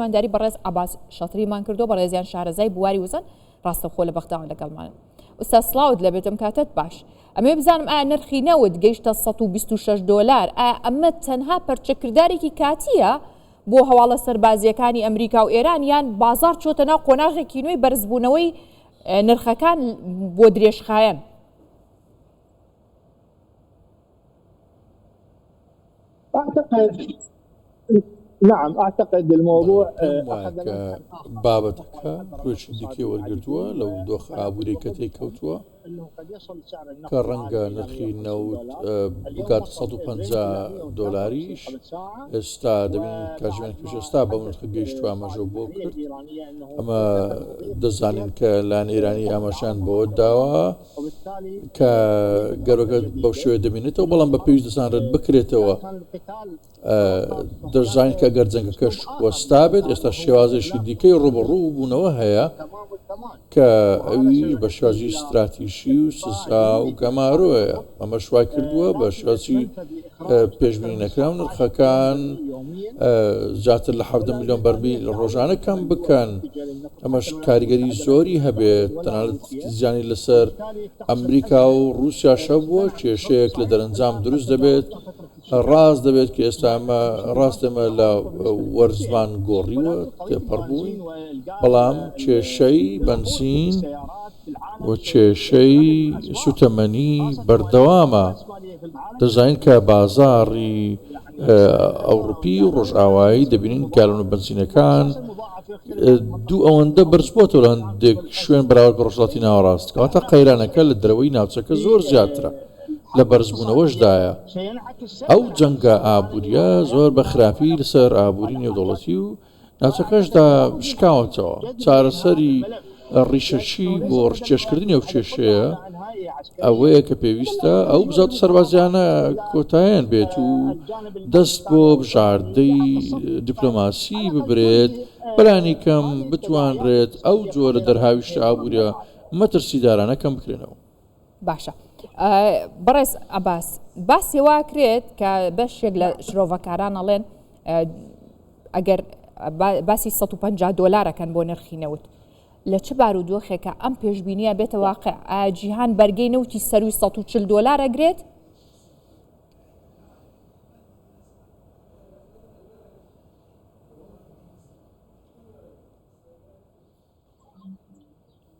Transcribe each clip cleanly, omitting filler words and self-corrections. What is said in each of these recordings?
میوانداری بەڕێز عەباس شەتریمان کردو بەڕێزیان شارەزای بواری وزەن ڕاستەوخۆ لە بەغداوە لەگەڵمان. ئوستاز سڵاوت لەبێت ئەم کاتەت باش. ئەمەوێ بزانم ئایا نرخی نەوت گەیشتە 126 دۆلار ئایا ئەمە تەنها پەرچەکردارێکی کاتییە بۆ هەواڵە سەربازییەکانی ئەمریکا و ئێران یان بازاڕ چۆتە ناو قۆناغێکی نوێی بەرزبوونەوەی نرخەکان بۆ درێژخایەن؟ أعتقد نعم أعتقد الموضوع پێم وایە کە بابەتەکە ڕووێکی دیکەی وەرگرتووە لەو دۆخە ئابووریەی کە تێی کەوتووە کە ڕەنگە نرخی نەوت بگاتە 150 دۆلاریش ئێستا دەبینین کاتژمێر پێش ئێستا بەم نرخە گەیشتووە ئاماژە بۆ کرد ئەمە دەزانین کە لایەن ئێرانی ئاماژەیان بەوە داوە کە گەرۆکە بەو شێوەیە دەمێنێتەوە بەڵام بە پێویست دەزانرێت بکرێتەوە دەشزانین کە گەر جەنگەکەش وەستا بێت ئێستا شێوازێکی دیکەی ڕوبەڕوو بوونەوە هەیە کە ئەویش بە شێوازی ستراتیژی و سزا و گەمارۆیە ئەمەش وای کردووە بە شێوازی پێشبینی نەکراو نرخەکان زیاتر لە 17 میلیۆن بەرمیل ڕۆژانە کەم بکەن ئەمەش کاریگەری زۆری هەبێت تەنانەت زیانی لەسەر ئەمریکا و ڕووسیاش هەبووە کێشەیەک لە دەرەنجام دروست دەبێت ڕاست دەبێت کە ئێستا ئەمە ڕاست ئێمە لە وەرزمان گۆڕیوە تێپەڕ بووین بەڵام کێشەی بەنزین و کێشەی سوتەمەنی بەردەوامە دەزانین کە بازاڕی ئەوروپی و ڕۆژئاوایی دەبینین گالۆن و بەنزینەکان دوو ئەوەندە بەرزبووەتەوە لە هەندێک شوێن بەراورد بە ڕۆژهەڵاتی ناوەڕاست کەواتە قەیرانەکە لە دەرەوەی ناوچەکە زۆر زیاترە لە بەرزبوونەوەشدایە ئەو جەنگە ئابووریە زۆر بە خراپی لەسەر ئابووری نێودەوڵەتی و ناوچەکەشدا شکاوەتەوە چارەسەری ڕیشەکی بۆ ڕچێشکردنی ئەو کێشەیە ئەوەیە کە پێویستە ئەو بزاوتە سەربازیانە کۆتایان بێت و دەست بۆ بژاردەی دیپلۆماسی ببرێت بەلانی کەم بتوانرێت ئەو جۆرە دەرهاویشتە ئابووریە مەترسیدارانە کەم بکرێنەوە. باشە بەڕێز عەباس باسی وا کرێت کە بەشێک لە شرۆڤەکاران ئەڵێن ئەگەر باسی 150 دۆلارەکەن بۆ نرخی نەوت لە چ بارودۆخێکە ئەم پێشبینیە بێتە واقع ئایا جیهان بەرگەی نەوتی سەروی 140 دۆلار ئەگرێت؟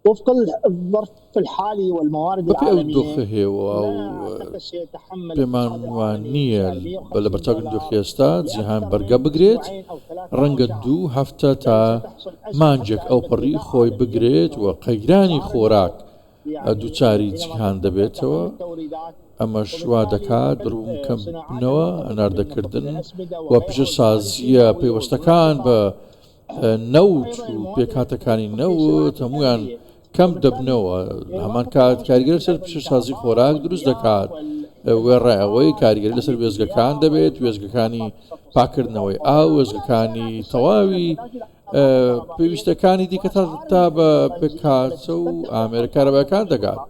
وفق الظرف الحالي والموارد بەپێی ئەو العالمية دۆخە هێوا لا و أعتقد سيتحمل پێمان الاقتصاد وا العالمي نییە سعر بە 150 لەبەرچاوگرتنی دولار دۆخی ئێستا جیهان لأكثر بەرگە من بگرێت، أسبوعين أو ثلاثة أو ڕەنگە شهر دوو هەفتە بل تا ستحصل أزمة حتى مانگێک عند ئەوپەڕی الغذاء خۆی عالميا بگرێت و لأنه قەیرانی أسعار خۆراک النفط يعني دووچاری حينما جیهان ترتفع دەبێتەوە، كل التوريدات ئەمەش وا وبالتالي دەکات كل بەرەو صناعات کەمبوونەوە، المرتبطة بالنفط هەناردەکردن من الأسمدة و وغيرها والمواد پیشەسازییە الكيماوية پەیوەستەکان بە والمنشطات نەوت أيضا و المواد پێکهاتەکانی المرتبطة في صناعة نەوت هەموویان الأدوية کەم وبالتالي دەبنەوە، لە هەمان الوقت کات على وشك کاریگەری لەسەر أيضا پیشەسازی الكهرباء خۆراک دروست والمياه دەکات، وێڕای ئەوەی کاریگەری لەسەر وێستگەکان والمطافئ دەبێت، وێستگەکانی والمطافئ پاککردنەوەی ئاو، وغيرها هنا وێستگەکانی سينعكس سلبا على تەواوی الإنتاج الكهربائي پێویستەکانی دیکە تا وأسعار تا بە البنزين التي پێکهاتە و تستبدل ئامێرە طاقة کارەبایەکان دەگات.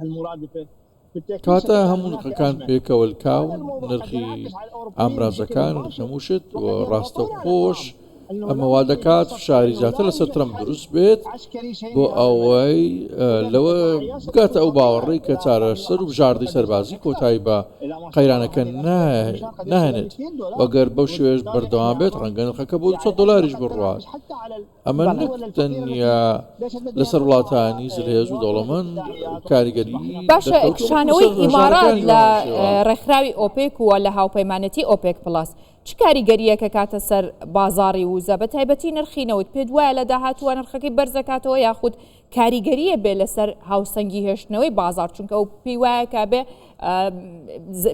المرادفة بالتأكيد کەواتە ستكون هەموو هناك نرخەکان أزمة پێکەوە هذا لکاون، الموضوع قد نرخی ينعكس على الأوروبيين بشكل ئامرازەکان، نرخی مباشر هەموو شت و وقد يضغطون على ڕاستەوخۆش ترامب أنه ئەمە لا وا يمكن دەکات الصف فشاری لأنه زیاتر لا لەسەر يوجد ترەمپ حل دروست بێت عسكري بۆ سينهي هذا الملف ئەوەی إذا لەوە الدفاعية بگاتە ستكون ئەو خطيرة باوەڕەی کە إذا چارەسەر و الله بژاردەی قد يصل سەربازی أكثر کۆتایی بە إذا ما استمر قەیرانەکە هذه الأزمة الانتشار قد يصل إلى ناهێنێت 200 و دولار گەر بەو شێوەیەش وبالتالي بەردەوام احنا بێت أمام ڕەنگە نرخەکە بۆ يعني 200 أزمة دۆلاریش قد بڕوات. تنعكس حتى على ئەمە بەڵێ. نەک الدول الفقيرة التي تەنیا ليست لديها لەسەر قدرة على وڵاتانی زلهێز و مواكبة دەوڵەمەند التداعيات وقد کاریگەری أصبحنا باشە دەرکەوتووە بەڵکو کشانەوەی لەسەر ئیمارات هەژارەکانیش لە بەهەمان شێوە. ڕێکخراوی ئۆپێک و لە هاوپەیمانێتی ئۆپێک پڵەس چ کاریگەرییەک ئەکاتە سەر بازاڕی وزە بە تایبەتی نرخی نەوت پێت وایە لە داهاتووە نرخەکەی بەرزەکاتەوە یاخود کاریگەریە بێ لەسەر هاوسەنگی هێشتنەوەی بازاڕ چونکە ئەو پێی وایە کە بێ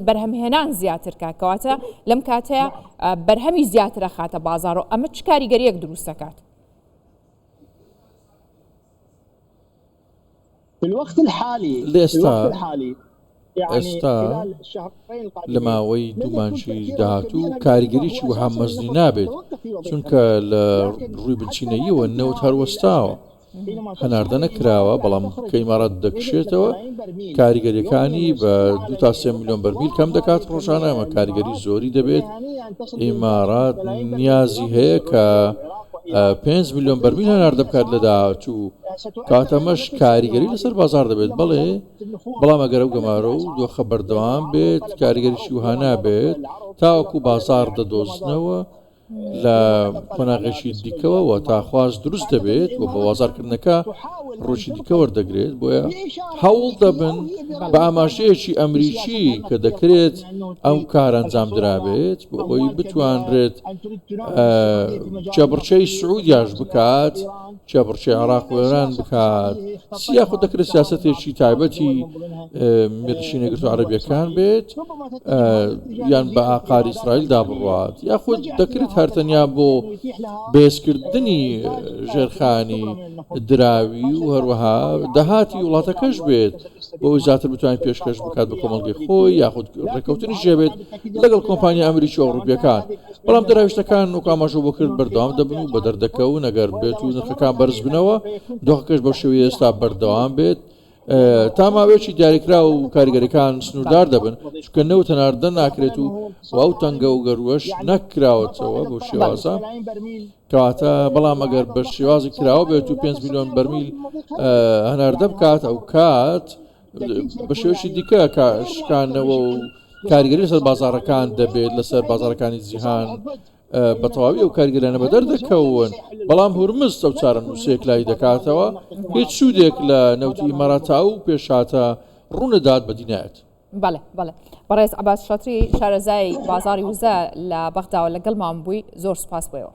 بەرهەمهێنان زیاتر کا کەواتە لەم کاتەیە بەرهەمی زیاترە خاتە بازاڕ و ئەمە چ کاریگەریەک دروست دەکات؟ في الوقت الحالي لە في الوقت ئێستا الحالي يعني ئێستا خلال الشهرين لە القادمين ماوەی لن دوو يكون مانگی تأثيره داهاتوو كبيرا باعتبار کاریگەریی هو وەها أساسا مەزنی النفط نابێت متوقف في چونکە وظيفته لە لكن ڕووی حتى لا بنچینەییەوە نەوت تنتهي هەر هذه وەستاوە. الأزمة. هەناردە نەکراوە، بەڵام کە ئیمارات دەکشێتەوە کاریگەریەکانی بە 2 تا 3 میلیۆن بەرمیل کەم دەکات ڕۆژانە، ئەمە کاریگەری زۆری دەبێت. ئیمارات نیازی هەیە کە 5 میلیۆن بەرمیل هەناردە بکات لە داهاتوو، کاتە ئەمەش کاریگەری لەسەر بازار دەبێت. بەڵێ، بەڵام ئەگەر ئەو گەمارۆ و دۆخە بەردەوام بێت کاریگەریی وەها نابێت تاوەکو بازاڕ دەدۆزنەوە لە قۆناغێکی دیکەوە و تا خواست دروست دەبێت و بە بازارکردنەکە ڕۆژی دیکە وەردەگرێت بۆیە هەوڵ دەبن بە ئاماژەیەکی ئەمریکی کە دەکرێت ئەم کار ئەنجام درابێت بۆ ئەوەی بتوانرێت کێبڕکێی سعودیاش بکات کێبڕکێی عێراق و ئێران بکات یاخود دەکرێت سیاسەتێکی تایبەتی میرنشینە یەکگرتووە عەرەبیەکان بێت یان بە ئاقاری ئیسرائیلدا بڕوات یاخود دەکرێت هەر تەنیا بۆ بەهێزکردنی ژێرخانی دراوی و هەروەها داهاتی وڵاتەکەش بێت بۆ ئەوەی زیاتر بتوانێت پێشکەش بکات بە کۆمەڵگەی خۆی یاخود ڕێککەوتنی ژێبێت لەگەڵ کۆمپانیا ئەمریکی و ئەوروپیەکان بەڵام دراویشتەکان وەکو ئاماژە بۆ کرد بەردەوام دەبن و بەدەر دەکەون ئەگەر بێت و نرخەکان بەرز بنەوە دۆخەکەش بەو شێوەیە ئێستا بەردەوام بێت تا ماوەیەکی دیاریکراو و کاریگەریەکان سنووردار دەبن چونکە نەوت هەناردە ناکرێت و ئەو تەنگە و گەروەش نەکراوەتەوە بۆ شێوازە کەواتە بەڵام ئەگەر بە شێوازی کراوە بێت و 5 میلیۆن بەرمیل هەناردە بکات ئەو کات بە شێوەیەکی دیکە شکانەوە و کاریگەری لەسەر بازارەکان دەبێت لەسەر بازارەکانی جیهان بە تەواوی ئەو کاریگەرانە بەدەر دەکەون بەڵام هورمز ئەو چارەنووسێک لای دەکاتەوە هیچ سوودێک لە نەوتی ئیمارات و پێشهاتە ڕوونەدات بەدی نایەت. بەڵێ بەڵێ بەڕێز عەباس شەتری شارەزای بازاڕی وزە لە بەغداوە لەگەڵمان بووی زۆر سوپاس بۆیەوە.